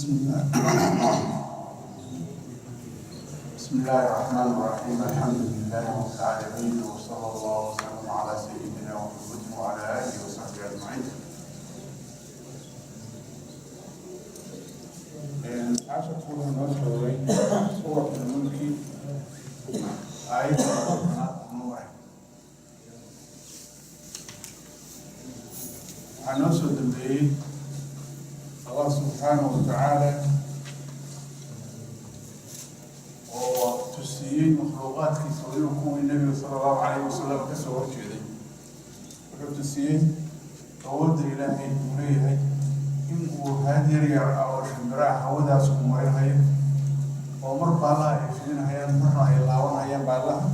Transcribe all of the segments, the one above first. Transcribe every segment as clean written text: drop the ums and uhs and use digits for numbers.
بسم الله. بسم الله الرحمن الرحيم. الحمد لله رب العالمين، وصلى الله وسلم على سيدنا محمد وعلى آله وصحبه أجمعين. Casharku wuxuu noo joogay Suurat Mulki, aayadda 10aad noo maray. Waxaa noo soo dambeeyey Allah subxaanahu wa tacaala oo tusiiyey makhluuqaadkiisa, weliba kuwii Nebiga sala Allahu calayhi wasalam ka soo horjeeday. Wuxuu tusiyey awoodda Ilaahay uu leeyahay in uu haad yar yar ah oo shimbiraha hawadaas uu marinhayo, oo mar baallaha ay fidinhayaan, marna ay laabanhayaan baallaha,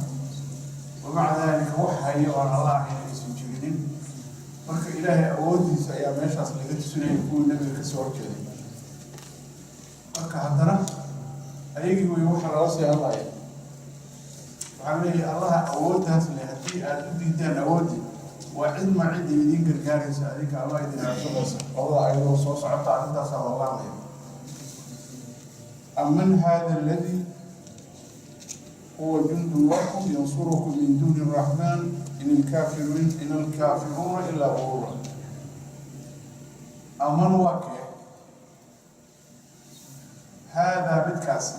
wamaca daalika wax hayo oon Allah ahayn aysan jirinin. Marka Ilaahay awooddiisa ayaa meeshaas laga tusinaya kuwii Nebiga kasoo horjeeday. Marka haddana ayagii wey waxa lala sii hadlaya. Waxaan leeyahay, Allaha awooddaas leh haddii aada u diidaan awooddii, waa cid ma cidda idiin gargaaraysa adinka ama idin arsuqaysa? Labada ayadoo soo socota arrintaasaa looga hadlaya. Aman hada aladi huwa jundun lakum yansurukum min duuni الraxmaan in alkaafiruuna ilaa gurura. Aman waa kee? Haadaa midkaasi,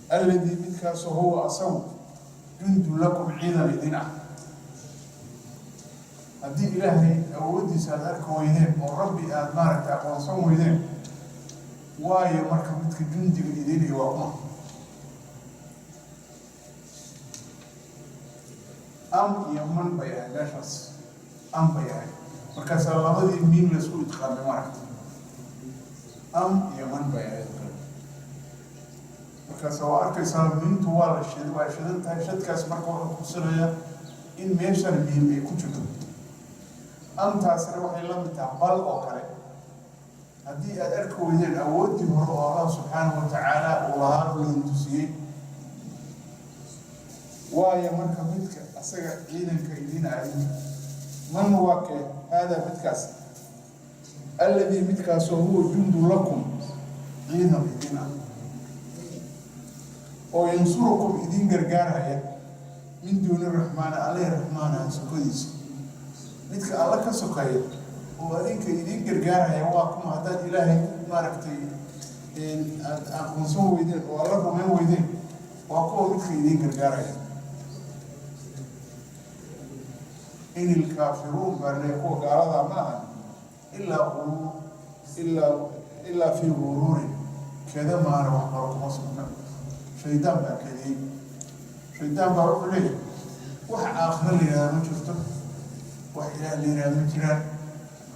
alladii midkaasoo, huwa asagu, jundun lakum ciidan idin ah. Haddii Ilaahay awooddiisa aada arki weydeen oo Rabbi aada maaragtay aqoonsan weydeen, waayo marka midka jundiga idin iyo waa kuma? Am iyo man bay ahayd meeshaas, am bay ahayd. Markaasaa labadii miim laysku idqaamay, maaragta. Am iyo man bay ahayd kale. Markaasa waa arkaysaa miimtu waa la shid, waa shidan tahay shadkaas. Marka wuxuu tusinayaa in meeshan miim ay ku jirto. Amtaasina waxay la mid tahay bal oo kale. Haddii aada arki weydeen awooddii hore oo Allah subxaanahu watacaala uu lahaa oo laydin tusiyey, waayo marka midka asaga ciidanka idin aadin? Man waa kee? Haadaa midkaas, alladii midkaasoo, huwa jundu lakum ciidan idin ah oo yansurukum idin gargaarhaya, min duuni raxmaani, Alleh raxmaanaha sokodiisa. Midka Alla ka sokeeya oo adinka idin gargaarhaya waa kuma, haddaad Ilaahay maaragtay aada aqoonsan weydeen oo Alla rumayn weydeen? Waa kuwa midka idin gargaaraya. In ilkaafiruun baa le, kuwa gaaladaa ma ahan ilaa quruur, ilaa fii guruurin, keda maana wax kalo kuma sugna. Shaydaan baa kadiyey. Shaydaan baa wuxuu leeyahay wax aakhiro la yihahda ma jirto, wax Ilaah la yihahda ma jiraan.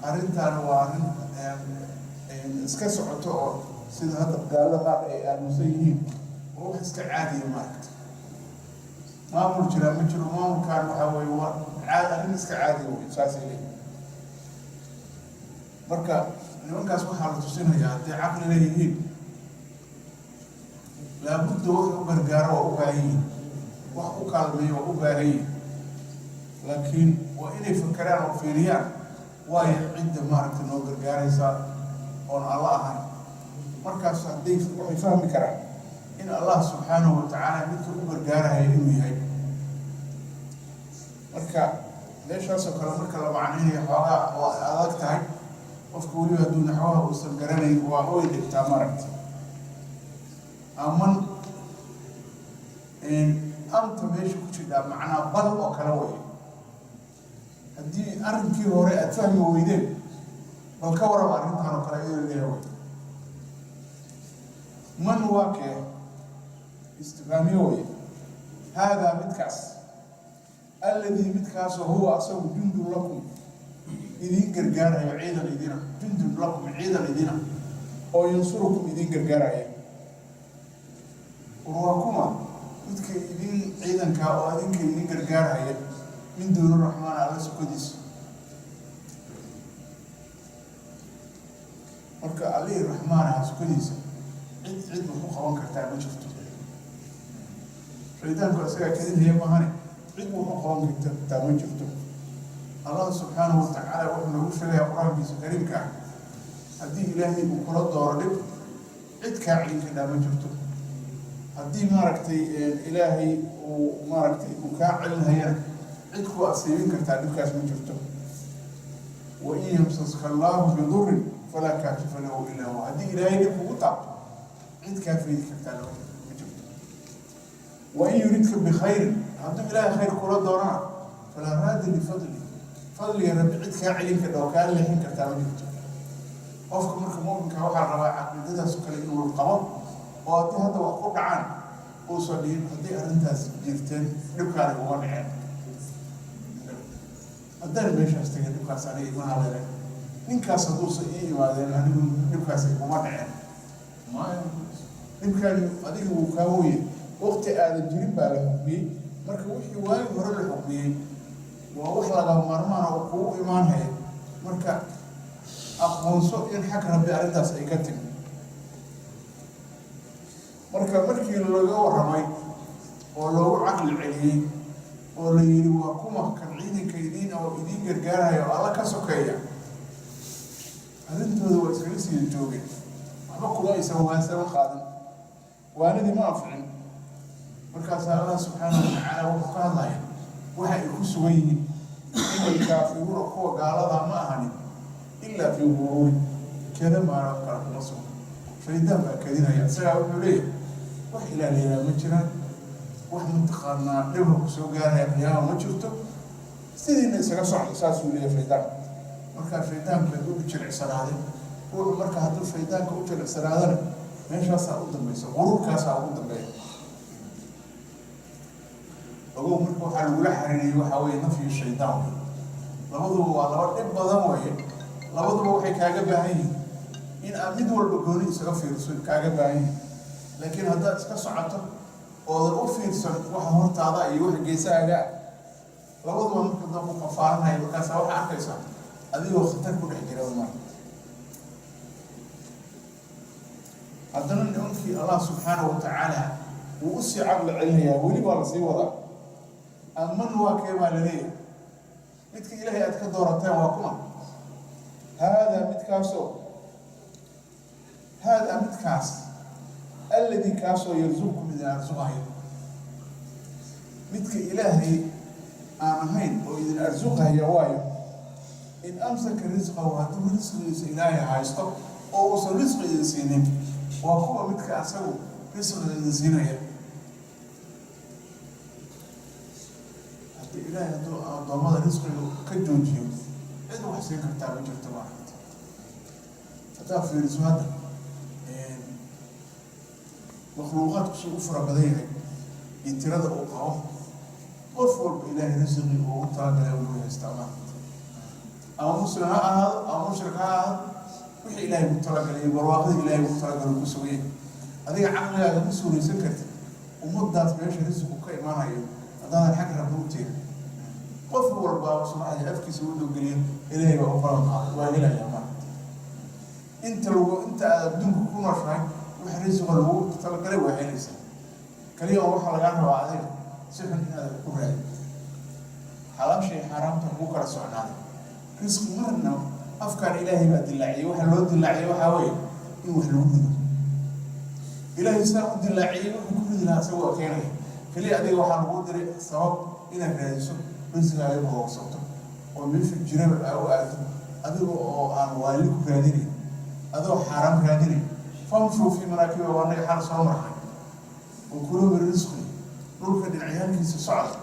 Arrintaana waa arrin iska socoto oo sida hadda gaalada qaar ay aaminsan yihiin oo wax iska caadiya, maaragta. Maamul jiraa ma jiro, maamulkaan waxaa weye waa arrin iska caadiya wey, saasay leeyihin. Marka nimankaas waxaa la tusinayaa hadday caqli leeyihiin, laabudda wax u gargaaro waa u baahan yihin, wax u kaalmeeyo waa u baahan yihin, laakiin waa inay fakeraan oo fiiriyaan, waayo cidda maaragtay noo gargaaraysaa oon Alla ahayn. Markaas hadday waxay fahmi karaan in Allah subxaanahu watacaala midka u gargaarahaya inuu yahay. Marka meeshaasoo kale marka la macnaynayo xoogaa waa adag tahay. Qofka weliba hadduu naxwaha uusan garanayn waa way dhigtaa, maaragta. Aman amta meesha ku jirdhaa macnaa bal oo kale way. Haddii arrinkii hore aada fahmi weydeen, bal ka warraba arrintan oo kale iyadoo leeyahay way. Man waa kee? Istifhaamiye way. Haadaa midkaas, alladii midkaasoo, huwa asagu, jundun lakum idiin gargaarayo, ciidan idina, jundun lakum ciidan idina oo yansurukum idiin gargaaraya. War waa kuma midka idin ciidankaa oo adinka idin gargaarhaya min duuni raxmaan, Alla sokodiisa? Marka Allihii raxmaan aha sokodiisa cid wax ku qaban kartaa ma jirto. Shaydaanku isagaa kadinhaya mahane, cid wax u qaban kartaa ma jirto. Allah subxaanahu watacaala wuxuu nagu sheegayaa Qur-aankiisa kariimka ah. Haddii Ilaahay uu kula dooro dhib, cid kaa celin kartaa ma jirto. Haddii maaragtay Ilaahay uu maaragtay uu kaa celinhayana, cid ku asiibin kartaa dhibkaas ma jirto. Wain yamsaska Allaahu bidurin falaa kaashifa lahu ilaa huwa. Haddii Ilaahay dhib kugu taabto, cid kaa faydi kartaa ma jirto. Wain yuridka bikhayrin, hadduu Ilaahay khayr kula doonana, falaa raadda lifadli, fadliga Rabbi cid kaa celin karta oo kaa leexin kartaa ma jirto. Qofka marka mu'minka waxaa la rabaa caqiidadaas oo kale inuu qabo, oo haddii hadda wax ku dhacaan uusan dhihin haddii arrintaas jirteen dhibkaani uma dhaceen, haddaan meeshaas tegin dhibkaas aniga ima haleelen, ninkaas hadduusan ii imaadeen anigu dhibkaas iguma dhaceen. Maya, dhibkaani adiga wuu kaa weye, waqti aadan jirin baa la xukmiyey. Marka wixii waagi hore la xukmiyey waa wax laga maarmaana oo kugu imaanhaya. Marka aqoonso in xag Rabbi arrintaas ay ka timi. Marka markii laga warramay oo loogu caqli celiyey oo la yidhi waa kuma kan ciidanka idiin oo idiin gargaaraya oo Alla ka sokeeya, arrintooda waa iskaga sii joogeen, waxba kuma aysan waansama qaadan, waanadii ma anficin. Markaasaa Allah subxaanahu watacaala wuxuu ka hadlaya waxa ay ku sugan yihiin. In ilkaafiruuna, kuwa gaaladaa ma ahanin, ilaa fii guruuri, keda maana wax kale kuma sugan. Shaydaan baa kadinaya, isagaa wuxuu leeyahay wax Ilaah la yidhaha ma jiraan, wax mataqaanaa dhibka kusoo gaaraya qiyaama ma jirto, sidiina isaga socdo, saasuu leeyahay shaydaanka. Markaa shaydaanka u jilicsanaaday ruuxu, marka hadduu shaydaanka u jilicsanaadana, meeshaasaa u dambaysa, quruurkaasaa ugu dambeeya. Ogow, marka waxaa lagula xiriiriyey waxaa weeye nafyu shaydaan wey. Labaduba waa laba dhib badan weeye. Labaduba waxay kaaga baahan yihiin in aad mid walba gooni isaga fiiriso kaaga baahan yihiin. Laakiin haddaad iska socoto oodan u fiirsan waxa hortaada iyo waxa geesahaaga, labaduba marka dambe ku qafaaranaya. Markaasaa waxaa arkaysaa adigoo khatar ku dhex jira marka. Haddana nimankii Allah subxaanahu watacaala wuu usii caqli celinayaa, weli baa lasii wadaa. Aman waa kee baa laleeyahay midka Ilaahay aad ka doorateen? Waa kuma haadaa midkaasoo, haadaa midkaas, alladii kaasoo yarzuqkum idin arsuqayo? Midka Ilaahay aan ahayn oo idin arsuqaya waayo? In amsaka risqahu, hadduu risqigiisa Ilaahay haysto oo uusan risqi idin siinin, waa kuwa midka asagu risqiga idin siinaya? Haddii Ilaahay hadduu addoommada risqiga ka joojiyo, cid wax siin kartaa ma jirto. Maaragta, haddaa fiiriso hadda makhluuqaadku suu u fara badan yahay iyo tirada uu qabo, qof walba Ilaahay risqii ugu talagalay uu haystaa. Maaragta, ama muslim ha ahaado ama mushrik ha ahaado, wixii Ilaahay ku talagalay iyo barwaaqadii Ilaahay ku talagalay ku sugaya. Adiga caqligaaga ma suuraysan kartid ummaddaas meesha risqu ka imaanayo haddaadan xag Rabbi u teegin. Qof walbaa subaxdii afkiisa wuxuu geliyo Ilaahay baa u balan qaaday, waa helayaa. Maaragta, inta lagu inta aad adduunka ku nooshahay, waxa risiqa lagu talagalay waa helaysaa. Kaliya oo waxaa lagaa rabaa adiga si xun inaad ku raadin, xalaasha iyo xaaraamta kugu kala socnaaday. Risqi marna afkaan Ilaahay baa dilaaciyey. Waxa loo dilaaciyey waxaa weeye in wax lagu rido. Ilaahay saa u dilaaciyey, wuxuu ku ridi lahaa isaga waa keenaya. Kaliya adiga waxaa lagu diray sabab inaad raadiso risqigaaga, boogsato oo meeshu jiraba aa u aado, adiga oo aan waali ku raadinayn, adoo xaaraam raadinayn. Famshuu fii manaakiba, waa naga xal soo marnay. Wa kuluu min risqi, dhulka dhinacyaalkiisa socda,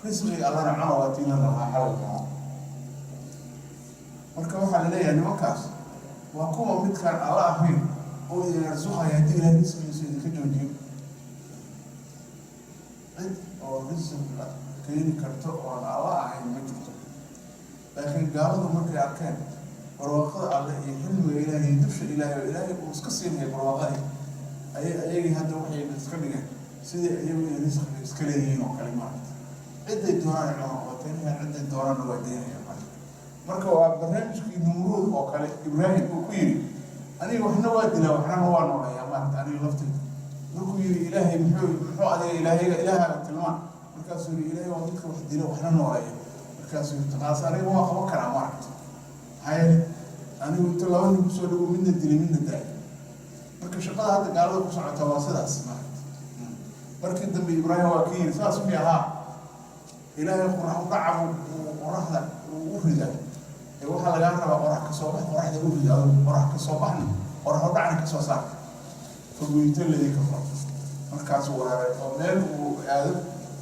risqiga Allana cuna, waa tiina lahaa xalay lahaa. Marka waxaa la leeyahay nimankaas waa kuwa midkaan Alla ahayn oo idin arsuqaya haddii Ilahay risqigiisa idinka joojiyo? Cid oo risqiga keeni karto oon Alla ahayn ma jirto. Laakiin gaaladu markay arkeen barwaaqada Alle iyo xilmiga Ilaahay iyo dusha Ilaahay oo Ilaahay uu iska siinaya barwaaqadii, ayay ayagii hadda waxay iska dhigeen sidii iyagu inay risqiga iska leeyihiin oo kale. Maaragta, ciday doonaan cuna qabateynayaan, ciday doonaanna waa deynayaan. Marka waa barnaamijkii Numruud oo kale, Ibraahim uu ku yidhi aniga waxna waa dilaa, waxnana waa nooleeyaa. Maaragta, aniga laftayda markuu yidhi Ilaahay muxuu adiga ilaahayga ilaahaaga tilmaan, markaasuu yidhi Ilaahay waa midka wax dila waxna nooleeya. Markaasuu yidhi taas aniga waa qaban karaa. Maaragta, maxaa yeelay Anigu inta laba nin kusoo dhawo, midna dilay, midna daay. Marka shaqada hadda gaalada ku socota waa sidaas, maaragta. Markii dambe Ibraahim waa ka yiri, saas mi ahaa, Ilaahay qorax u dhaca qoraxda uu u ridaa ee waxaa lagaa rabaa qorax kasoo bax, qoraxda u rida adigu, qorax kasoo baxna, qorax u dhacna kasoo saar. Fagoyto ladii kafar. Markaasuu weeraray oo meel uu aado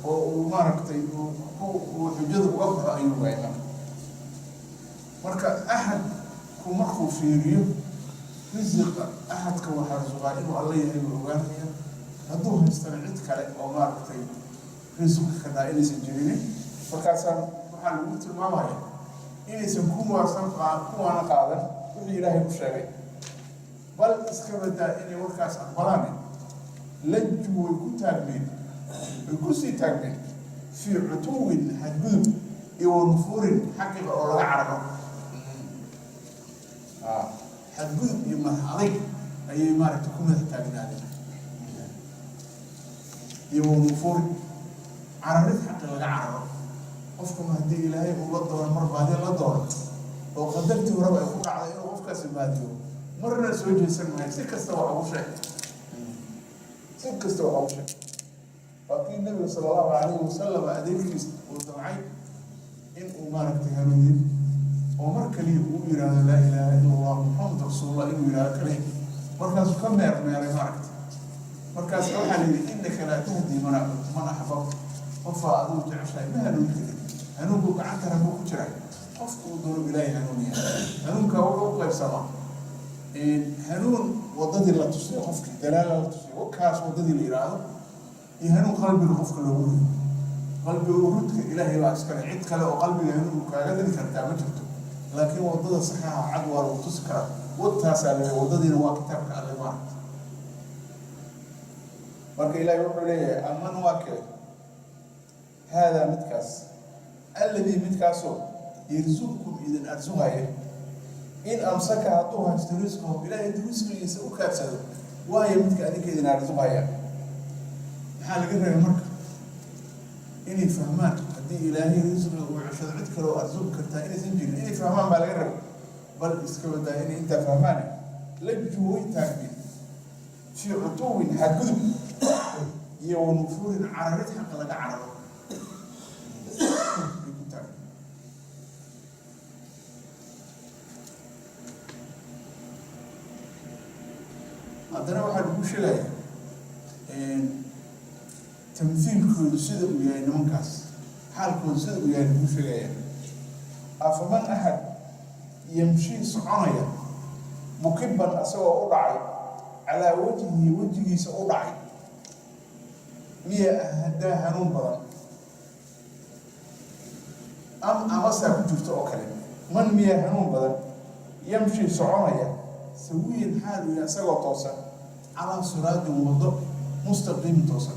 oo uu, maaragtay, uu xujada uga baxo ayuu waayay. Marka axadku markuu fiiriyo risiqa, axadka waxaa rasuqaa inuu Alla yahay buu ogaanaya. Hadduu haystana cid kale oo, maaragtay, risiqi kadhaa inaysan jirinin. Markaasaa waxaa lagu tilmaamaya inaysan kuwaasan kuwaana qaadan wixii Ilaahay u sheegay, bal iska badaa inay warkaas aqbalaan. Laju way ku taagmeen, way kusii taagmeen fii cutuwin, xadgudub, iyo wanufuurin, xaqiqa oo laga cararo. Xadgudub iyo madax adayg ayay, maaragtay, ku madax taagnaadeen, iyo wanufuurin, cararid xaqi laga cararo. Qofkuma haddii Ilaahay uu la doono, mar baadi la doono oo qadartii horeba ay ku dhacday inuu qofkaasi baadiyo, marna soo jeesan maayo, si kasta wax ugu sheeg, si kasta wax ugu sheeg. Waa kii Nabiga sala Allahu calayhi wasalam adeerkiis uu damcay in uu, maaragtay, hanuuniyo oo mar kaliya uu yidhaahdo "Laa ilaaha illa Allah, Muxamed rasuulullah", inuu yidhahdo kaliya. Markaasuu ka meermeeray, maaragtay. Markaas waxaa la yidhi, "Innaka laa tahdi man axbabta", qofaa adigu jeceshahay ma hanuuni karin. Hanuunku gacanta Rabbu ku jira, qofka uu doono Ilaahay hanuuniya. Hanuunka wuxuu u qaybsamaa hanuun wadadii la tusiyo, qofkii dalaala la tusiyo, wakaas wadadii la yidhaahdo, iyo hanuun qalbiga qofka loogu rido. Qalbiga rudka Ilaahay baa iskale, cid kale oo qalbiga hanuun kaaga diri kartaa ma jirto, laakiin wadada saxaha cad waa lagu tusi karaa. Wadtaasaa la wadadiina waa kitaabka Alle, maaragta. Marka Ilaahay wuxuu leeyahay, aman waa kee haadaa midkaas, alladii midkaasoo yarzuqkum idin arsuqaya, in amsaka hadduu haysto risqahu, Ilahay intuu risqigiisa u kaadsado, waayo midka adinka idin arsuqaya? Maxaa laga rabay marka? Inay fahmaan haddii Ilaahay risqiga uu ceshado, cid kale oo arsuqi kartaa inaysan jirin, inay fahmaan baa laga rabay. Bal iska wadaa inay intaa fahmaan, lajuu way taagmeen fii cutuwin, xadgudub, iyo wanufuurin, cararid xaqa laga cararo ay ku taagmeen. Haddana waxaa lagu sheegayaa tamhiilkoodu sida uu yahay, nimankaas xaalkoodu sida uu yahay lagu sheegaya. Afaman axad yamshii soconaya mukiban, asagoo u dhacay, calaa wajhihi, wejigiisa u dhacay, miya ahdaa hanuun badan, am amasaa ku jirto oo kale, man miya hanuun badan yamshi soconaya sawiyan, xaal uu yahay isagoo toosan, calaa siraadin, wado mustaqiimin toosan?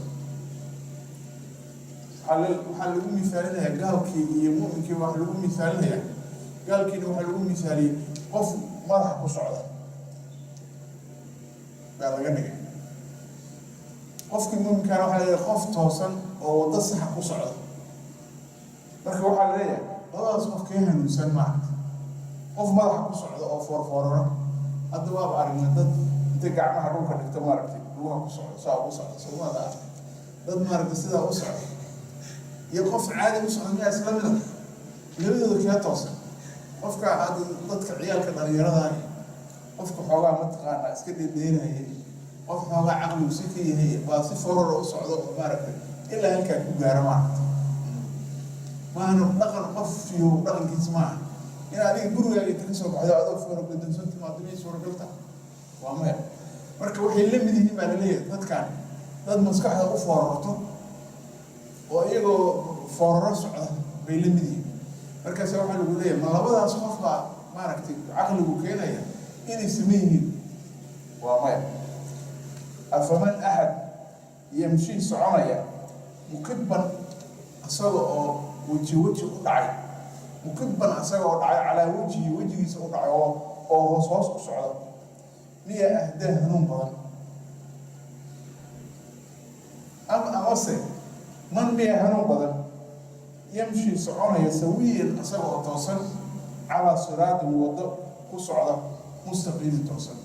Waxaa lagu misaalinayaa gaalkii iyo mu'minkii. Waxaa lagu misaalinayaa gaalkiina, waxaa lagu misaaliyey qof madaxa ku socda baa laga dhigay. Qofkii mu'minkaana waxaa leeyahay qof toosan oo waddo saxa ku socda. Marka waxaa la leeyahay, labadaas qof kee hanuunsan, maaragta? Qof madaxa ku socda oo foorfoorara, hadda waaba aragnay dad intay gacmaha dhulka dhigto, maaragtay, lugaha ku socda, saa ugu socda, soomaada ah, dad, maaragtay, sidaa u socda, iyo qof caadi u socda miyaa isla mida? Labadooda kee toosan? Qofka hadda dadka ciyaalka dhalinyarada, qofka xoogaa mataqaanaa iska dheerdheeraya, qof xoogaa caqligu si ka yahay baa si foorara u socdo oo, maaragtay, ilaa halkaa ku gaaro, maaragtay. Maahana dhaqan qof fiyo dhaqankiisa maaha in adiga gurigaaga inta kasoo baxdo adoo foorogadonsan timaado. Miyay suuragalta? Waa maya. Marka waxay la mid yihiin baa laleeyahay dadkan dad maskaxda u foorarto oo iyagoo fooraro socda bay la mid yihiin. Markaasa waxaa lagu leeyahay, ma labadaas qof baa, maaragtay, caqligu keenaya inay siman yihiin? Waa maya. Afaman axad yamshii soconaya mukiban, isaga oo weji weji u dhacay, mukiban isaga oo dhacay, calaa wejhi, wejigiisa u dhacay, oo hoos hoos u socda, miya ahdaa hanuun badan, am amase man miya hanuun badan yamshi soconaya sawiyan, isaga oo toosan, calaa siraadin, waddo Ku socda mustaqiimi, toosan.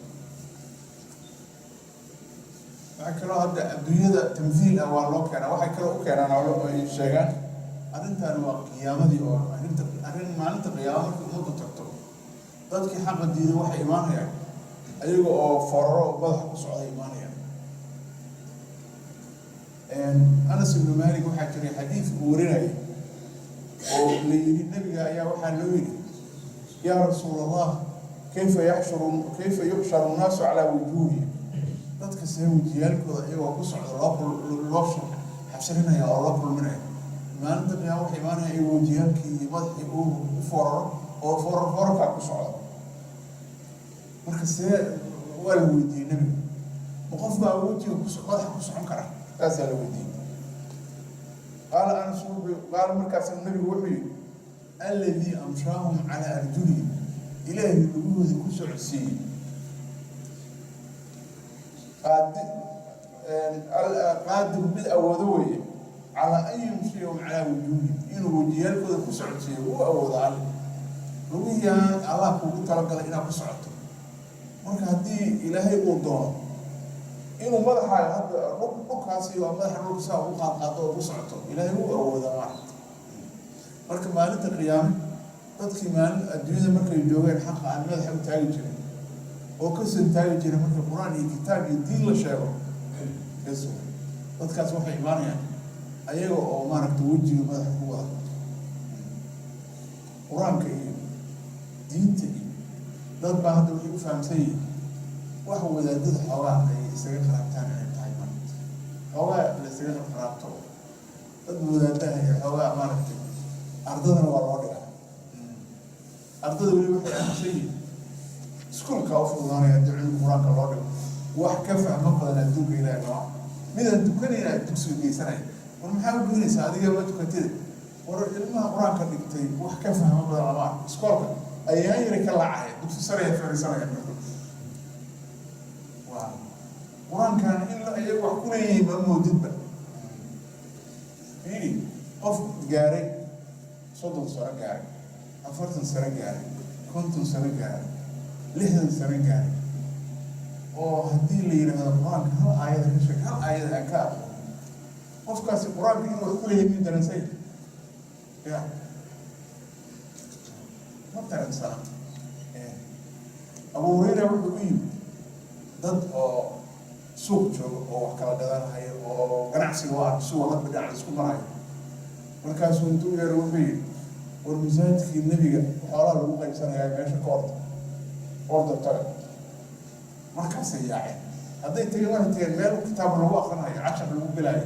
Waxaa kaloo hadda adduunyada tamthiil ah waa loo keenaa. Waxay kaloo u keenaan oo ay sheegaan arrintan waa qiyaamadii, oo arrinta arrin maalinta qiyaama markii ummaddu tagto, dadkii xaqa diiday waxay imaanayaan ayaga oo foraro madaxa ku socday imaanayaan. Anas ibnu Malik waxaa jiray xadiis uu warinayay oo la yidhi nebiga ayaa waxaa loo yidhi: "Yaa Rasuul Allah, kayfa yaxshuru, kayfa yuxsharu nnaasu calaa wujuuhihim?" Dadka see wejiyaalkooda iyagoo ku socda loo xashrinaya oo loo kulminaya maalinta qiyaama? Waxay imaanaya iyagoo wejiyaalkii iyo madaxii uu u fooraro oo foorar foorarkaa ku socda. Marka see waa la weydiiyey nebiga, ma qof baa wejiga ku madaxa ku socon kara? Saasaa la weydiiyey. Qaala Anas, qaala, markaasa nebigu wuxuu yidhi: "Alladii amshaahum calaa arjulihim," Ilaahay luguhoodii ku socodsiiyey, qaadir mid awoodo weeye calaa an yumshiyahum calaa wujuuhihim, inuu wejiyaalkooda ku socodsiiyo wuu awooda. Alle lugihiiaan Allah kuugu talagalay inaad ku socoto. Marka haddii Ilaahay uu doono inuu madaxaaga hadda dhulkaasi waa madaxa dhulka saa ugu qaadqaado oo ugu socoto, Ilaahay wuu awoodaa, maaragta. Marka maalinta qiyaame dadkii maalin adduunyada markay joogeen xaqa aan madaxa u taagi jirin oo ka santaagi jiray marka Qur-aan iyo kitaab iyo diin la sheego bes, dadkaas waxay imaanayaan ayaga oo, maaragta, wejiga madaxa ku wada. Qur-aanka iyo diinta iyo dad baa hadda waxay u fahamsan yihiin wax wadaadada xoogaa ay isaga qaraabtaan inay tahay, maaragta, xoogaa la isaga qaraabto dad wadaadaha iyo xoogaa, maaragtay, ardadana waa loo dhigaa. Ardada weli waxay aaminsan yihiin iskuulkaa u fududaanaya haddii cunug Qur-aanka loo dhigo. Wax ka fahmo badan adduunka Ilaahay lama. Midaan tukanayna dugsiga geysanaya. War maxaa u geynaysaa adiga, ma tukatida? War ilmaha Qur-aanka dhigtay wax ka fahmo badan lama arko. Iskoolka ayaan yara ka laacaya, dugsi saraya fariisanaya. Waa Qur-aankan in iyagu wax ku leeyihiin ma moodidba. Fiiri, qof gaaray 30 sano gaaray, 40 sano gaaray, 50 sano gaaray, 60 sano gaaray, oo haddii la yidhaahdo Qur-aanka hal aayada ka sheeg, hal aayada aan ka aqoon, qofkaasi Qur-aanka inuu wax ku leeyahay miyuu dareensay? Ya, ma dareensana. Abu Hurayra wuxuu u yimid dad oo suuq jooga oo wax kala gadanhayo oo ganacsiga u ark suuqa hadba dhinac isku marayo. Markaasuu intuu yeero wuxuu yidhi: "War masaajidkii nebiga xoolaha lagu qaybsanayaa, meesha ka orda, orda, taga." Markaasay yaaceen. Hadday tageen, waxay tageen meel kitaab lagu akrinayo, cashar lagu gelaayo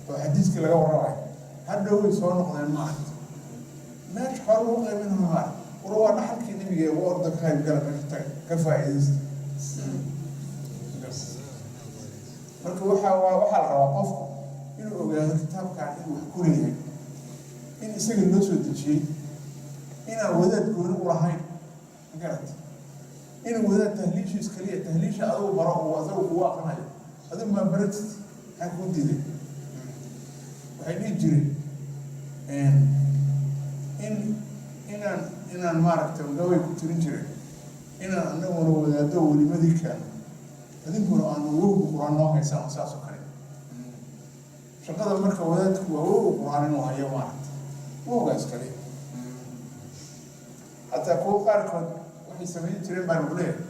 oo xadiiskii laga warramayo. Hadhow way soo noqdeen, maaragta, meesha xoola lagu qaybinayo, maaragta. War waa dhaxalkii nebiga, u orda, ka qayb gala, meesha taga, ka faa'iidaysta. Marka waxaa la rabaa qofku inuu ogaado kitaabkan inuu wax ku leeyahay, in isaga loo soo dejiyey, inaan wadaad gooni u lahayn, ma garata, inuu wadaad tahliishiis kaliya, tahliisha adigu baro uu asagu kugu aqrinayo, adigu maa baratid, maxaa kuu diiday? Waxay dhihi jireen in inaan maaragtay gabay ku tirin jireen inaan anaguna wadaado welimadii keeno, adinkuna aanu wowga Qur-aan noo haysaan, saas oo kale. Shaqada marka wadaadku waa wowga Qur-aan inuu hayo, maaragta, wowgaas kale. Xataa kuwo qaarkood waxay samayn jireen baa lagu leeyahay,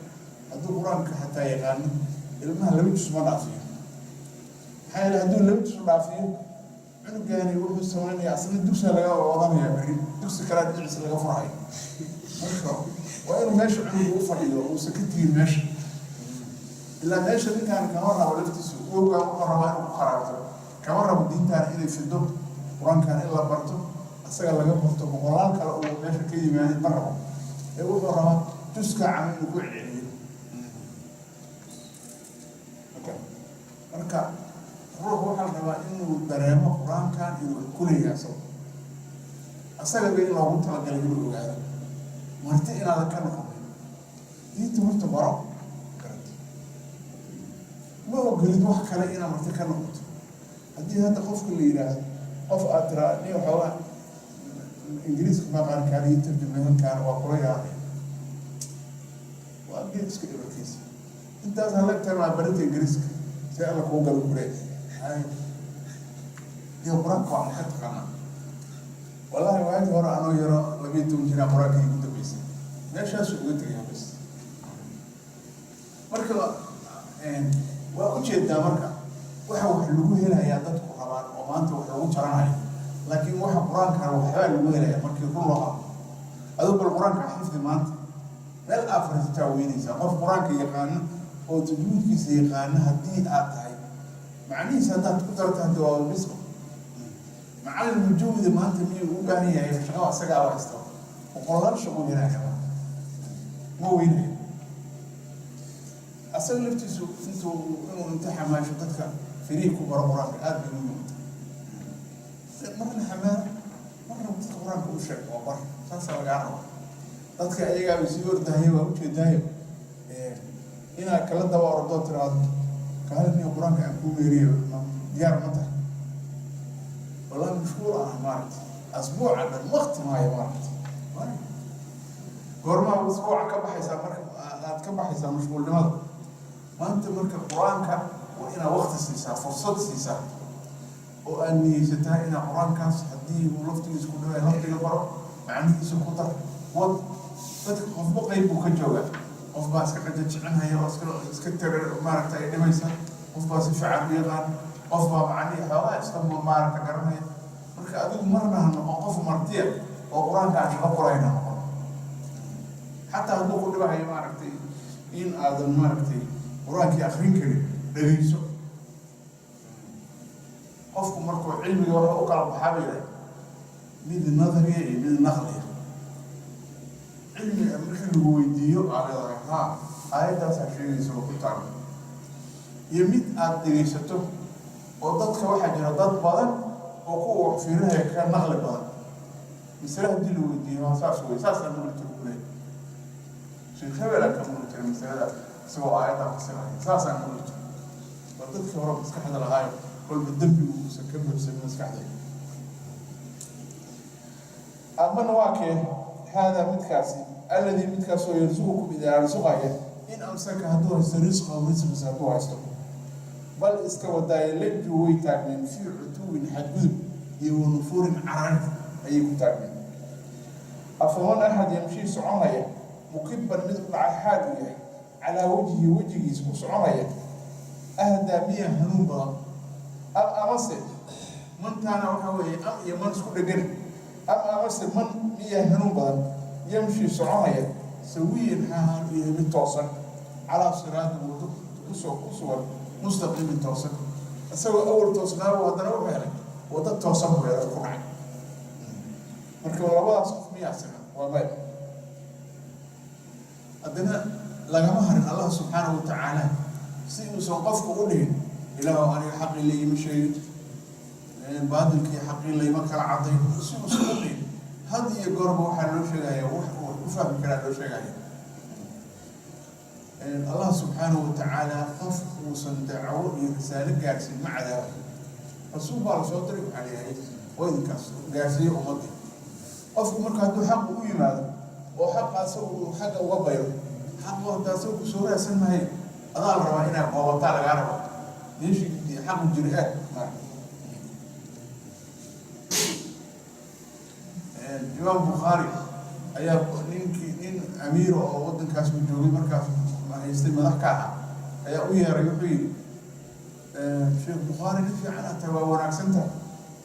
hadduu Qur-aanka xataa yaqaano, ilmaha laba jus ma dhaafiyo. Maxaa yeele, hadduu laba jus dhaafiyo cunugaani wuxuu samaynayaa asna dugsiga laga wadanaya, berri dugsi kalea dhinaciisa laga furayo. Marka waa inuu meesha cunugu u fadhiyo, uusan ka tegin meesha, ilaa meesha ninkaan kama rabo laftiisu wowgaan, wuxuu rabaa inuu ku qaraabto. Kama rabo diintaan inay fido, Qur-aankan in la barto, isaga laga barto, boqolaal kale uu meesha ka yimaadin ma rabo, ee wuxuu rabaa juska cama inuu ku celceliyo. Marka ruux waxaa la rabaa inuu dareemo Qur-aankan inuu wax ku leeyahay, asago asagaba in loogu talagalay, inuu ogaado marti inaadan ka noqonin. Diinta horta baro, garata, ma ogolid wax kale inaad marti ka noqoto. Haddii hadda qofka la yidhaahdo, qof aad tiraa nin waxoogaa Ingiriiska maqaankaan iyo tarjumay halkaan, waa kula yaabay. Geedka ebarkiisa intaas halagtahay maa barinta Ingiriiska see Alla kuu galo kule iyo Qur-aanka waa ka taqaanaa. Wallahi, waagii hore anoo yaro 12 jiraa Qur-aanka igu dambeysay, meeshaasuu uga tegaya bas. Marka waa ujeedaa, marka waxa wax lagu helayaa dadku rabaan oo maanta wax lagu jaranayo, laakiin waxa Qur-aankana waxbaa lagu helaya markii run loo hadlo. Aduu bal Qur-aanka xifdi, maanta meel aad fariisataa weynaysaa. Qof Qur-aanka yaqaano oo tajwiidkiisa yaqaano haddii aad tahay, macnihiisa haddaad ku darata, hadda waa bisba. Macallin mujawida maanta miyuu u baahan yahay shaqo? Asagaa haysta boqolaal shaqo helaya, ma weynayo. Asaga laftiisu intuu inuu inta xamaasho dadka firihi ku baro Qur-aanka aada bay muhiim u tahay. Marna xamaalo, marna dadka Qur-aanka u sheeg oo bar, saasaa lagaa rabaa. Dadka ayagaaba sii ordahaya, waa ujeedaayo inaad kala daba ordoo tiraado, "Kaalin Qur-aanka aan kuu meeriyo, diyaar ma tahay?" "Wallahi mashhuul ah, maaragtay, asbuuca dhan wakti maayo, maaragtay." Goormaa usbuuca ka baxaysaa? Marka aad ka baxaysaa mashquulnimada maanta. Marka Qur-aanka waa inaad wakti siisaa, fursad siisaa, oo aad niyeysataa inaad Qur-aankaas haddii uu laftigiisa ku dhaway laftiga baro, macnihiisa ku dar, wad. Dadka qofba qayb buu ka joogaa. Qof baa iska qajajicinhaya oo iska tare, maaragta, ay dhibaysa. Qof baa si fiican u yaqaan, qof baa macnihii xoogaa iska, maaragta, garanaya. Marka adigu marna ha noqon qof martiya oo Qur-aanka aan shaqo kulahayn ha noqon. Xataa hadduu ku dhibahayo, maaragtay, in aadan, maaragtay, Qur-aankii akrin karin, dhegeyso. Qofku markuu cilmiga waxa u kala baxaa bay yidhahay mid nadariya iyo mid naqliya. Cilmiga markii lagu weydiiyo aa leedahay, "Haa, aayaddaasaa sheegaysa oo ku taalo," iyo mid aada dhegeysato oo dadka waxaa jira dad badan oo kuwa wax fiirinaya ka naqli badan. Masale haddii la weydiiyo, "Waa saas wey, saasaan maqli jiro," kuleeyahay. "Sheekh hebel aan ka maqli jiray masalada isagoo aayaddaa fasiraya, saasaan maqli jiray." Waa dadkii hore maskaxda lahaayo, kolba dembigu uusan ka buuxsamin maskaxda. Amana waa kee haadaa midkaasi alladii midkaasoo yarsuqukum idin arsuqaya in amsaka hadduu haysto risqahu, risqiisa hadduu haysto? Bal iska wadaaye, lajuu way taagmeen fii cutuwin, xadgudub iyo wanufuurin, carar ayay ku taagmeen. Afaman axad yamshii soconaya mukiban, mid u dhacay xaal uu yahay, calaa wajhi, wejigiisa ku soconaya, ahdaa, miya hanuun badan? Am amase mantaana waxaa weeye am iyo man isku dhegan. Am amase man miya hanuun badan yamshi soconaya sawiyan, xaal uu yahay mid toosan, calaa siraatin, wado kusoo ku sugan, mustaqiimin, toosan? Isagoo awal toosnaabo, haddana wuxuu helay waddo toosan buu helay ku dhacay. Marka labadaas qof miyaa siman? Waa maya. Haddana lagama harin. Allah subxaanahu watacaala si uusan qofku u dhihin, "Ilaahu, aniga xaqii laima sheegin, baadilkii xaqii layma kala cadayn," si uusan u dhihin, had iyo goorba waxaa loo sheegaya wax uu wax ku fahmi karaa loo sheegaya. Allah subxaanahu watacaala qof uusan dacwo iyo risaalo gaarsiin ma cadaabo. Rasuul baa lasoo diray, waxaa leeyahay waa idinkaas gaarsiiye ummaddii. Qofku marka hadduu xaqu u yimaado oo xaqa asagu uu xagga uga bayro, xaqu hadda asagu kusoo raadsan maayo. Adaa la rabaa inaad qoobataa, lagaa rabaa meeshii xaqu jiri aad maarata. Imaam Bukhaari ayaa ninkii nin amiira oo waddankaas uu joogay markaas haystay, madax ka ahaa, ayaa u yeeray. Wuxuu yidhi, "Sheekh Bukhaari, nin fiican aad tahay, waa wanaagsan tahay,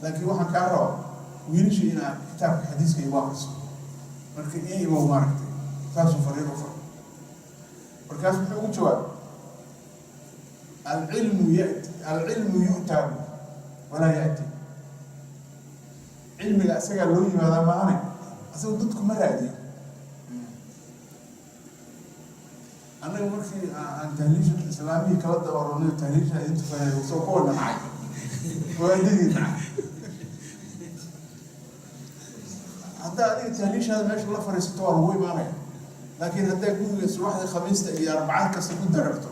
laakiin waxaan kaa rabaa wiilasha inaad kitaabka xadiiska igu akriso. Marka ii imow," maaragtay, saasuu fariin u faray. Markaas wuxuu ugu jawaabay, "Alcilmu yati, alcilmu yu'taa walaa ya'ti." Cilmiga isagaa loo yimaadaa maahane, asaga dadku ma raadiyo. Annaga markii aan tahliisha islaamihii kala dabaronay, tahliisha idin tukanay, soo kuwa nacay, waadidii nacay. Haddaa adiga tahliishaada meesha la fariisato, waa lagu imaanaya, laakiin haddaa guriga subaxdii Khamiista iyo Arbacad kasta ku dararto,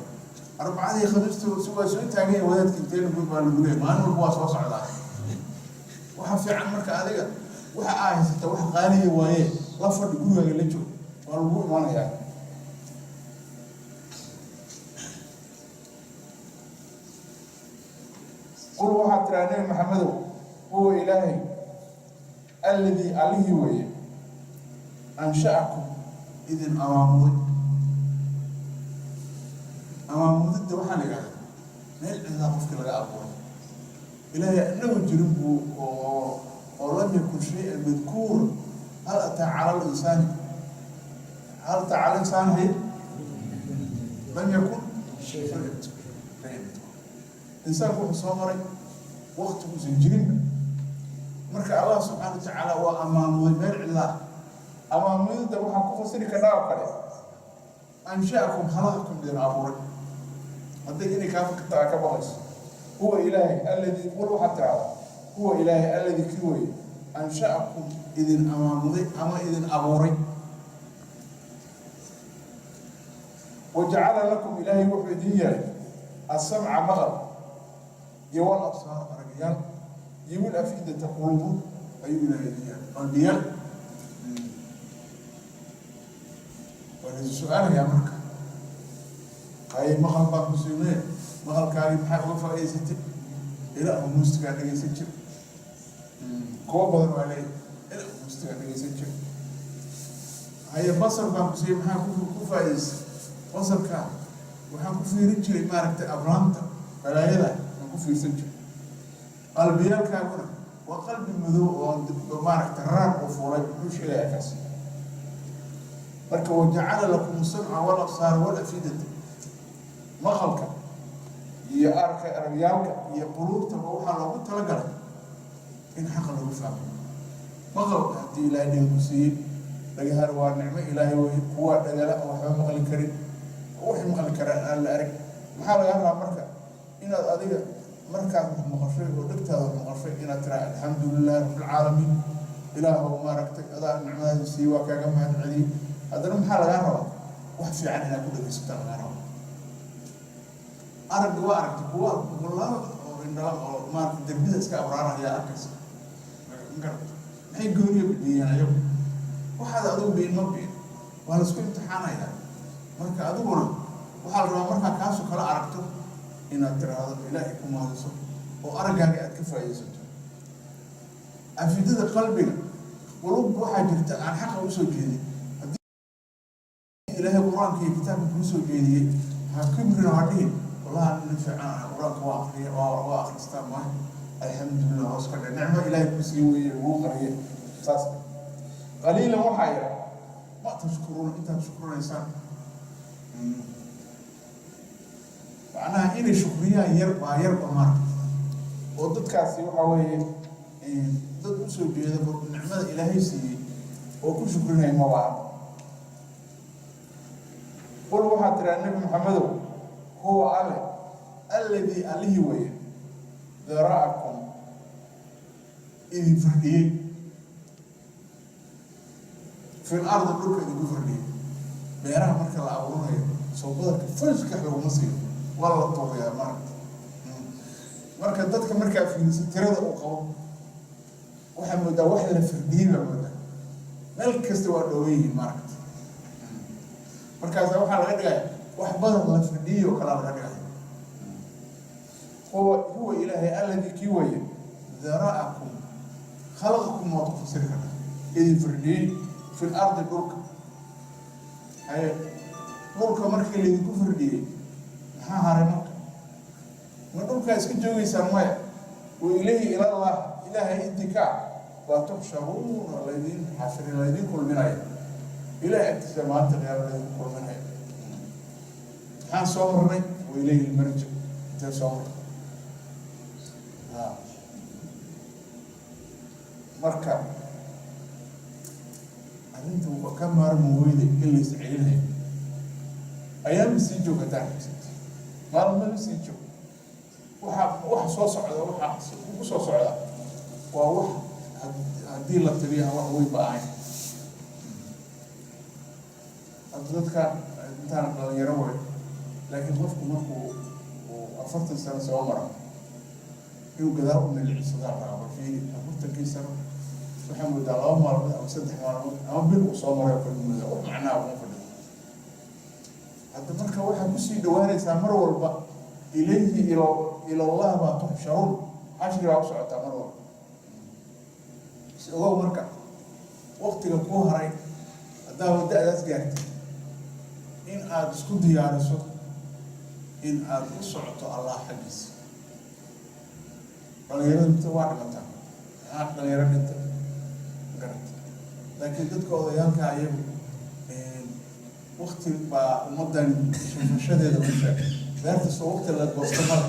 Arbacadii Khamiista waa soo taagan yahay wadaadka, intee lagu baa lagu leeyahay, maalin walba waa soo socdaa. Waxa fiican marka adiga waxa aa haysata wax qaaliya waaye, la fadhi gurigaaga, la joog, waa lagu imaanayaa. Waxaad tiraa, Nebi Maxamedow, huwa Ilaahay alladii, Allihii weeye, ansha'akum, idin amaamuday. Amaamudidda waxaa la yidhahdaa meel cidlaa qofkii laga abuuray. Ilaahay anagu jirin buu oo lam yakun shay'an madkuur. Hal ataa cala linsaani, hal ataa cala linsaani hay lam yakun shay'an madkuur. Insaanku wuxuu soo maray waqtiguusan jirinba. Marka Allah subxaana watacaala waa amaamuday meel cidlaa. Amaamudidda waxaan ku fasiri karnaa oo kale ansha'akum, khalaqakum, idin abuuray. Hadday inay kaa fikirtaa ka baqayso, huwa Ilaahay alladii, qul, waxaad tirahdaa, huwa Ilaahay alladii, kii weye, ansha'akum, idin amaamuday ama idin abuuray. Wajacala lakum, Ilaahay wuxuu idin yeelay, asamca, maqal, iyo wal absaar, aragyaal, iyo wal afidata, qulubu ayuu Ilaahay idin yeelay, qalbiyaal. Waa laidin su-aalayaa marka. Haye, maqal baan ku siinay, maqalkaagii maxaa uga faa'idaysatay? Ilaa muusigaa dhegaysan jir. Kuwo badan waa leeyahy ilaa muusigaa dhegaysan jir. Haye, basar baan ku siiyey, maxaa ku faa'idaysay basarkaa? Waxaan ku fiirin jiray, maaragtay, abraamta balaayada aan ku fiirsan jiray. Qalbiyaalkaaguna waa qalbi madow oo, maaragtay, raar uu fuulay. Muxuu sheegayaa kaas marka? Wajacala lakum samca walabsaara walafidata. Maqalka iyo arka, aragyaalka iyo quluubtaba waxaa loogu talagalay in xaqa lagu fahmo. Maqal haddii Ilaahay dhiga ku siiyey, dhagahan waa nicmo Ilaahay wey. Kuwa dhagala oo waxba maqli karin, waxay maqli karaan aan la arag. Maxaa lagaa rabaa marka? Inaad adiga markaad wax maqashay oo dhegtaada wax maqashay inaad tiraa alxamdu lilahi rabbilcaalamiin, Ilaahow, maaragtay, adaa nicmadaada siiyey, waa kaaga mahad celiyey. Haddana maxaa lagaa rabaa? Wax fiican inaad ku dhegaysataa lagaa rabaa. Aragga waa aragtay, kuwa boqolaal oo indhala oo, maarata, darbida iska abraaraya arkaysa. Magarata? Maxay gooniya bidiyeen ayagu? Waxaad adigu biin ma biin, waa la isku imtixaanayaa. Marka adiguna waxaa la rabaa markaa kaasoo kala aragto inaad tiraahdo Ilaahay ku mahadiso oo araggaaga aad ka faa'iidaysato. Afidada qalbiga, qulub waxaa jirta aan xaqa usoo jeedin. Haddii Ilaahay Qur-aanka iyo kitaabka kuu soo jeediyey, ha kibrin, ha dhihin wallahi nin fiican ah, Qur-aanka waa akriya, waa akristaa maaha. Alxamdulilah, hoos ka dhe, nicmo Ilaahay ku sii weeye, ugu qariye saas. Qaliilan waxaa yar ma tashkuruuna, intaad shukrinaysaan. Macnaha inay shukriyaan yar baa yarba, maaragta, oo dadkaasi waxaa weeye dad usoo jeeda nicmada Ilaahay siiyey oo ku shukrinaya ma baaha. Qul, waxaad tiraa, Nebi Maxamedow, huwa Alle alladii, Allihii weeye, dara'akum, idin firdhiyey, fil ardi, dhulka idinku firdhiyey. Beeraha marka la abuuranayo, soo badarka fashkax laguma siiyo, waa la tuuriyaa, maaragta. Marka dadka markaa fiiriso tirada uu qabo, waxaa moodaa wax la firdhiyey baa moodaa, meel kasta waa dhooban yihiin, maaragta. Markaasa waxaa laga dhigaya wax badan la firdhiyey oo kalaa laga dhigaya. Huwa Ilaahay alladii, kii weeye, dara'akum, khalaqakum waad ku fasiri kartaa, idin firdhiyey, fil ardi, dhulka. Haye, dhulka markii laydinku firdhiyey, maxaa haray marka? Ma dhulkaa iska joogeysaan? Maya. Wa ilayhi, ilallah, Ilaahay intii ka ah baa tuxsharuuna, laydin xashri, laydin kulminaya. Ilahay agtiisa maalinta qiyaama laydin kulminaya. Maxaan soo marnay? Wa ilayhi lmarjic. Intee soo marnay? Marka arrinta waa ka maarmi weyday in la iscelinayo. Ayaama sii joog haddaa rabsat, maalmada sii joog. Waxa waxa soo socda, waxa kugu soo socda waa wax haddii la tiriyo aan wax weyn ba ahayn. Hadda dadka intaan dhalinyaro way, laakiin qofku markuu uu 40 sano soo maro, inuu gadaal u milicisadaa rabaa. Fiiri, 40-kii sano waxaa moodaa 2 maalmood ama 3 maalmood ama bil uu soo maray oo kale moodaa, wax macnaha kuma fadhiyo. Hadda marka waxaa kusii dhawaanaysaa mar walba ilayhi, ilallah baa tuxsharuun. Xashri baa u socotaa mar walba. Is ogow marka waktiga kuu haray haddaa wadda-daas gaartay in aada isku diyaariso in aada u socoto Allah xaggiisa. Dhalinyarada mita waa dhimataa, maxaa dhalinyaro dhinta garata, laakiin dadka odayaalka ayagu wakti baa ummaddan shafashadeeda u sheegay. Beerta soo wakti la goosto male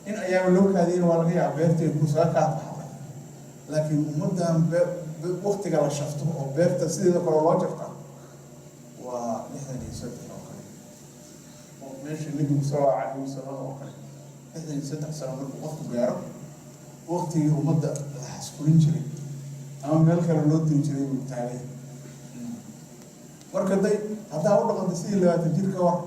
in ayaaba loo kaadiyana waa laga yaaba beertay kusaga kaa baxday, laakiin ummaddan waktiga la shafto oo beerta sideeda kale loo jartaa waa 63 oo kale, oo meesha Nebigu sal Allahu calayhi wasalam oo kale 63 sano markuu qofku gaaro, waktigii ummadda la xaskulin jiray ama meel kale loo diri jiray buu taagay. Marka day haddaa u dhaqanta sidii 20 jir, ka war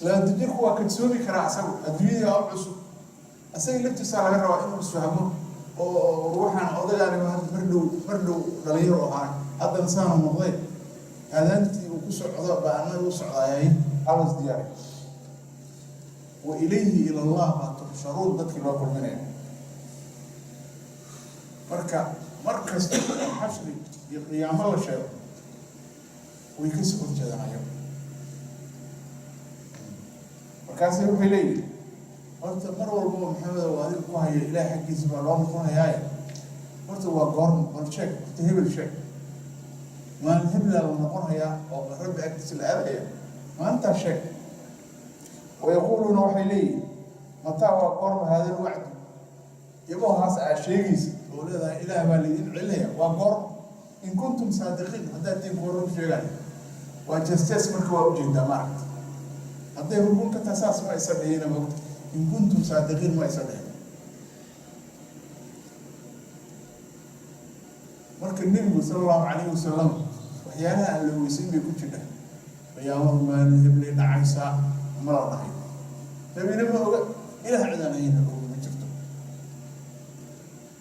20 jirku waa kadsoomi karaa asagu, adduunyadii waa u cusub. Asaga laftiisaa laga rabaa inuu isfahmo oo ruuxan odagaani mar dhow mar dhow dhalinyaro ahaa, haddana saanu noqday, aadaantii uu ku socdo baa annaga u socdaayay halas diyaari. Wa ilayhi, ila Allah, baa tuxsharuun, dadkii loo kulminaya. Marka mar kasta oo xashri iyo qiyaamo la sheego way kasoo horjeedaan ayago. Markaasay waxay leeyihin, horta mar walbaba Maxamedow adiga ku haya Ilaah xaggiisa baa loo noqonayaaye, horta waa goorma? Bal sheeg horta, hebel sheeg, maalin heblaa la noqonayaa oo Rabbi agtiisa la aadaya, maalintaa sheeg. Wayaquuluuna, waxay leeyihin, mataa, waa goorma, haada alwacdu, yabohaas aa sheegaysa oo leedahay Ilaah baa laydin celinaya, waa goorma, in kuntum saadiqiin, haddaad tiin kuwa run sheegaya? Waa jees-jees. Marka waa ujeedaa, maaragta, hadday run ka tahay saas ma isa dhihina, mogta, in kuntum saadiqiin ma isa dhihin. Marka Nebigu sala Allahu calayhi wasalam waxyaalaha aan la ogeysin bay ku jidha. Qiyaamadu maalin heblay dhacaysaa ma la dhahay, nebina ma oga, Ilaah cidaan ayna og ma jirto.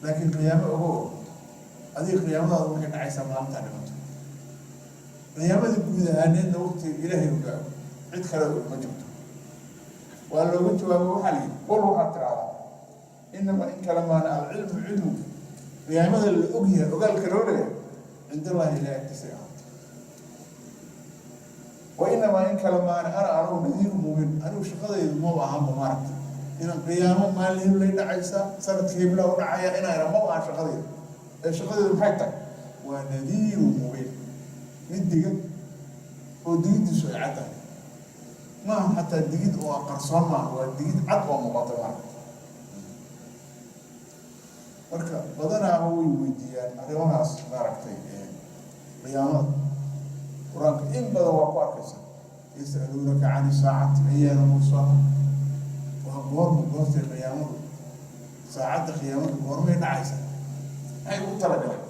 Laakiin qiyaamo ogo, adiga qiyaamadaada waxay dhacaysaa maalintaa dhimato. Qiyaamada guud ahaaneedna waqtiga Ilaahay ogaa, cid kale og ma jirto. Waa looga jawaabo, waxaa la yidhi, qul, waxaad tiraahdaa, inamaa, in kale maana, alcilmu, cilmigu, qiyaamada la ogyahay, ogaalka loo leeyahay, cindallahi, Ilahi agtiisay ahaatay. Wa inamaa, in kale maana, ana, anugu, nadiiru mubiin. Anigu shaqadaydu maba ahanba, maaragta, inaan qiyaamo maalin heblay dhacaysa, sanadka hebla u dhacaya inaan maba ahan shaqadaydu. Ee shaqadaydu maxay tahay? Waa nadiiru mubiin, mid diga oo digidiisu ay cad tahay. Maaha xataa digid oo qarsoon maaha, waa digid cad oo muuqata, maaragta. Marka badanaaba way weydiiyaan arrimahaas, maaragtay, qiyaamada. Qur-aanka in badan waa ku arkaysa, yas'aluunaka cani saacati ayaana mursaha. Waa goorma goortay qiyaamadu, saacadda qiyaamadu goormay dhacaysa? Maxay ugu talagaleen?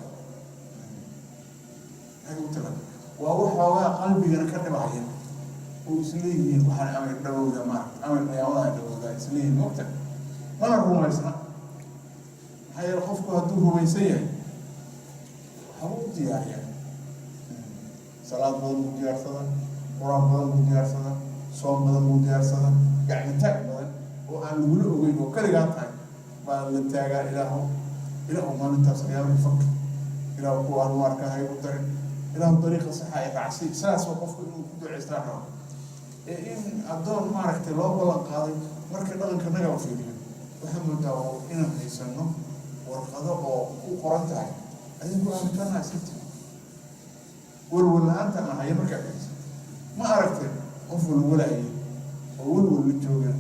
Maxay ugu talagaleen? Waa waxoogaa qalbigana ka dhibahaya oo isleeyihiin waxaan amay dhawowda, maaragta, amay qiyaamada dhawowda isleeyihiin, mogta, mana rumaysna. Maxaa yeele, qofku hadduu rumaysan yahay waxbuu u diyaariyaa, salaad badan buu diyaarsadaa, qur-aan badan buu diyaarsadaa, soom badan buu diyaarsadaa, gacmitaag badan oo aan lagula ogeyn oo kaligaa tahay baa la taagaa. Ilaahu, Ilaahu, maalintaas qiyaamay fak, Ilaahu, kuwa aan arka ha igu darin, Ilaahu, dariiqa saxa ay raacsi. Saasoo qofku inuu ku duceystaan rabo ee in addoon, maaragtay, loo ballan qaaday. Marka dhaqanka naga la fiiriyo, waxaa moodaa oo inaan haysano warqado oo ku qoran tahay adinku ahlujanna iska welwel la-aantan ahaya. Markaa fiiriso, ma aragtay qof walwalaya oo welwel la jooga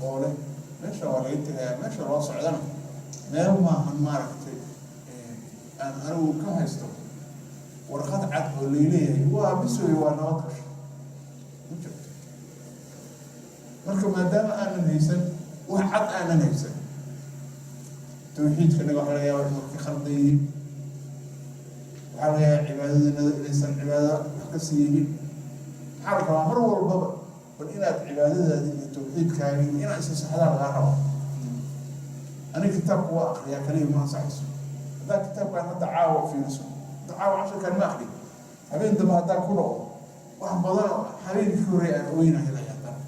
oo leh meesha waa laga tegayaa, meesha loo socdana meel maahan, maaragtay, aan anigu ka haysto warqad cad oo layleeyahay waa bisoy, waa nabad gasho, ma jirto. Marka maadaama aanan haysan wax cad, aanan haysan tawxiidka naga, waxa laga yaaba inuu ka khaldan yihiin, waxaa laga yaaba cibaadadanada inaysan cibaado wax ka sii yihiin. Maxaa la rabaa? Mar walbaba bal inaad cibaadadaadi iyo tawxiidkaaga iyo inaad isa saxdaa lagaa rabaa. Aniga kitaabku waa akriyaa kaliya ma ansaxayso. Haddaad kitaabkaan hadda caawa fiiriso, hadda caawa casharkaan ma akriyo, habeen dambe haddaan ku noqdo, wax badan oo habeenkii horey aan ogeyna helaya haddana.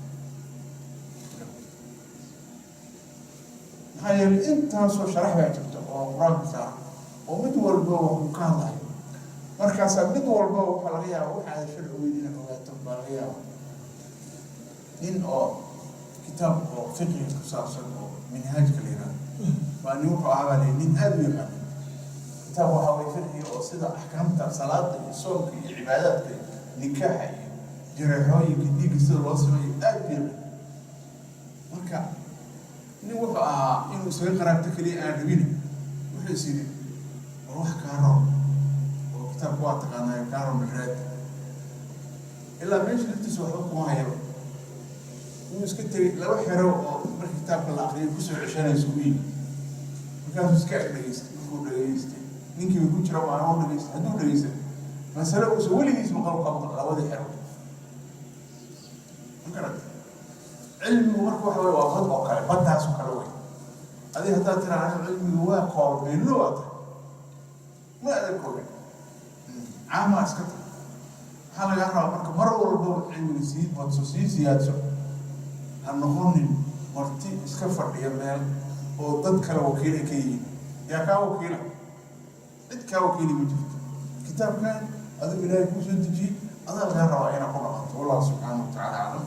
Maxaa yeelay, intaasoo sharax baa jirta oo Qur-aanka saaran oo mid walba wax uu ka hadlayo. Markaasaa mid walba waxaa laga yaaba waxaada sharci weyn inaad ogaato baa laga yaaba. Nin oo kitaab oo fiqiga ku saabsan oo Minhaajka la yihahdo waa nin wuxuu ahaa baa nin aada u yaqaana kitaab. Waxaa waye fiqiga oo sida axkaamta salaada iyo soonka iyo cibaadaadka iyo nikaaxa iyo jareexooyinka dhiigga sida loo sameeyo aada u yaqaan. Marka nin wuxuu ahaa inuu isaga qaraabto keliya aan rabin. Wuxuu is yidhi, "War, wax kaa roon oo kitaabka waa taqaanaayo kaa roon raad." Ilaa meesha laftiisa waxba kuma hayaba, wuu iska tegey. Laba xero oo marka kitaabka la akriyo kusoo ceshanayso u yimi. Markaasuu iska ag dhegeystay. Markuu dhegeystay, ninkiiba ku jira waana u dhegeystay. Hadduu dhegeystay, masale uusan weligiis maqal ka maqal labadii xero. Ma garat? Cilmigu marka waxa wey waa bad oo kale, baddaas oo kale wey. Adiga haddaad tiraa, "Aniga cilmigu waa koob," beenlo waa tahay, ma adag koobin, caamaa iska tahay. Maxaa lagaa rabaa marka? Mar walba cilmiga sii badso, sii siyaadso. Ha noqonin marti iska fadhiya meel oo dad kale wakiil ay ka yihiin. Yaa kaa wakiila? Cid kaa wakiili ma jirto. Kitaabkan adigu Ilaahay kuu soo dejiyey, adaa lagaa rabaa inaad ku dhaqanto. Wallahu subxaana wa tacaala aclam.